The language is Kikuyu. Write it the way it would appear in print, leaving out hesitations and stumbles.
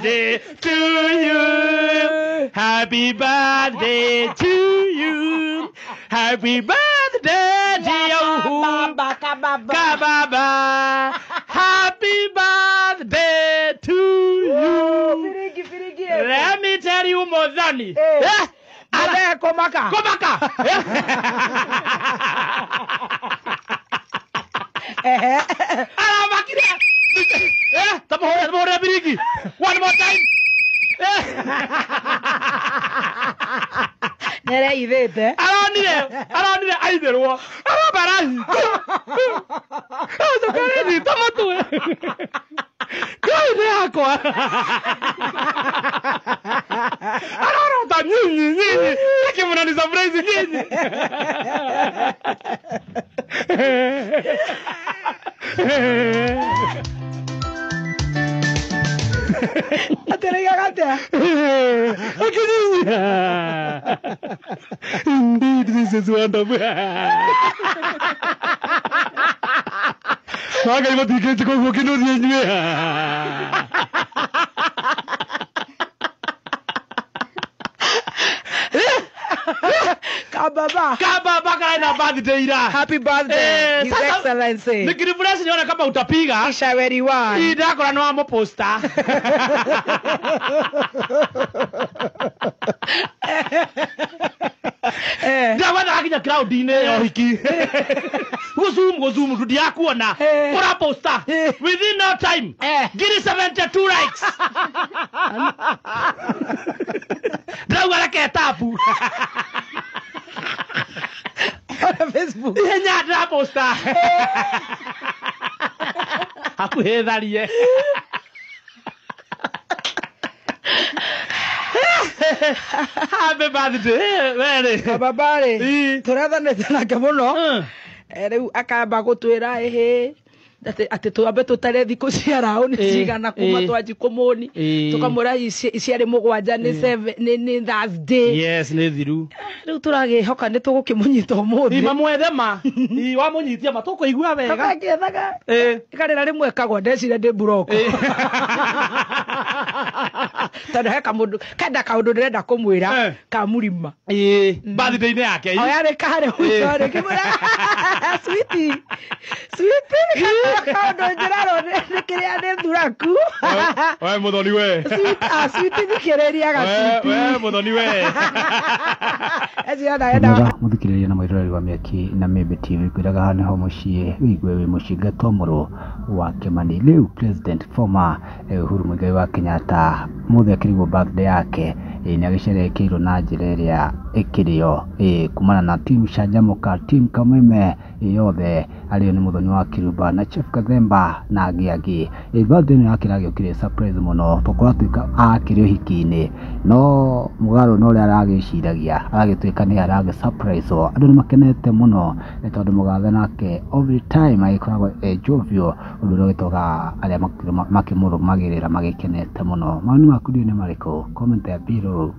birthday to you. Happy birthday to you. Happy birthday dear Uhuru. Baba kababa. Kababa. Happy birthday to you. Firigi firigi. Let me tell you, Modhani. Eh. Eh? Ala komaka. Komaka. Eh. Aramakire. Eh, tamuhore birigi. One more time. Eh. Nere ithete. Aronire aitherwo. Arabara hingo. Acokere nyita mũtwe. Ngai nĩ yakwa. Arorota nyinyi nyinyi. Nĩkĩ mũnani surprise nyinyi. Atereigaga atia? Indeed, this is wonderful. Ngai matikĩte koguo kĩnũthia inyuĩ. Kababa. Kababa karaina birthday ira. Happy birthday, Eh, His sasa- Excellency. Nikirefresh nione kama utapiga. Ishaweri one. Ii ndakora nĩ wamũposta. Eh. Ndagwethaga nginya crowd-inĩ ya ũhiki. Gũzoom gũzoom ndundiakuona. Eh. Ũraposta. Eh. Within no time. Eh. Ngiri 72 likes. Ndauga reke tabu. Ona Facebook. Ihenya ndĩraposta. Hakuhĩ tharie. Happy birthday. Were. Kababa rĩ. Ii. Tũrethanĩte nake mũno. Mm. Eh, rĩu akamba gũtwĩra ĩhĩ atĩ twambe tũtare thikũ cia raũ nĩ Eh, cigana kuma eh. twanji kũmũni Eh. tũkamwĩra ciarĩ mũgwanja nĩ seven nĩ Thursday. Yes, nĩ thiru. Rĩu tũragĩhoka nĩ tũgũkĩmũnyita ũmũthĩ. Mamwethe ma. Ii, wamũnyitia ma tũkũigua wega. Tũgakĩethaga. Eh. Ikarĩra rĩmwe kagwa ndeciria ndĩ mburoko. Eh. Tondũ he kamũndũ kenda kaũndũ ndĩrenda kũmwĩra Eh. ka mũrima. Ii, birthday-inĩ yake. Ii. Oya rĩ karĩ Eh. rĩ kĩmwĩra sweetie sweetie kaũndũ njĩrarwo nĩ kĩrĩa nĩ thuraku. We mũthoni we. Sweet ah sweetie thikĩrĩria ga We sweetie. mũthoni we. Eci ona enda Mwega mũthikĩrĩria na mwĩroreri wa Mĩaki na Mĩmbi TV kwĩraga haha nĩho mũciĩ wĩigue wĩ mũciĩ ngetwo mũrũ wa Kĩmani. Rĩu president former Uhuru Muigai wa Kenyatta mũthĩ akĩrigwo birthday yake nĩ agĩcerekeirwo na njĩra ĩrĩa ĩkĩrĩ yo kumana na team Canjamũka, team Kameme yothe arĩo nĩ Mũthoni wa Kĩrumba na Chief Kathemba na angĩ angĩ. Birthday ĩno yake ĩragĩũkire surprise mũno tondũ kũratuĩka akĩrĩ ũhiki-inĩ no mũgarũ na ũrĩa aragĩciragia aragĩtuĩka nĩ aragĩ surprise wo. Andũ nĩ makenete mũno nĩ tondũ mũgathe nake every time agĩkoragwo e jovial ũndũ ũrĩa ũgĩtũmaga arĩa makĩmũrũmagĩrĩra magĩkenete mũno. Mawoni maku ndiũĩ nĩ marĩkũ? Comment ya below.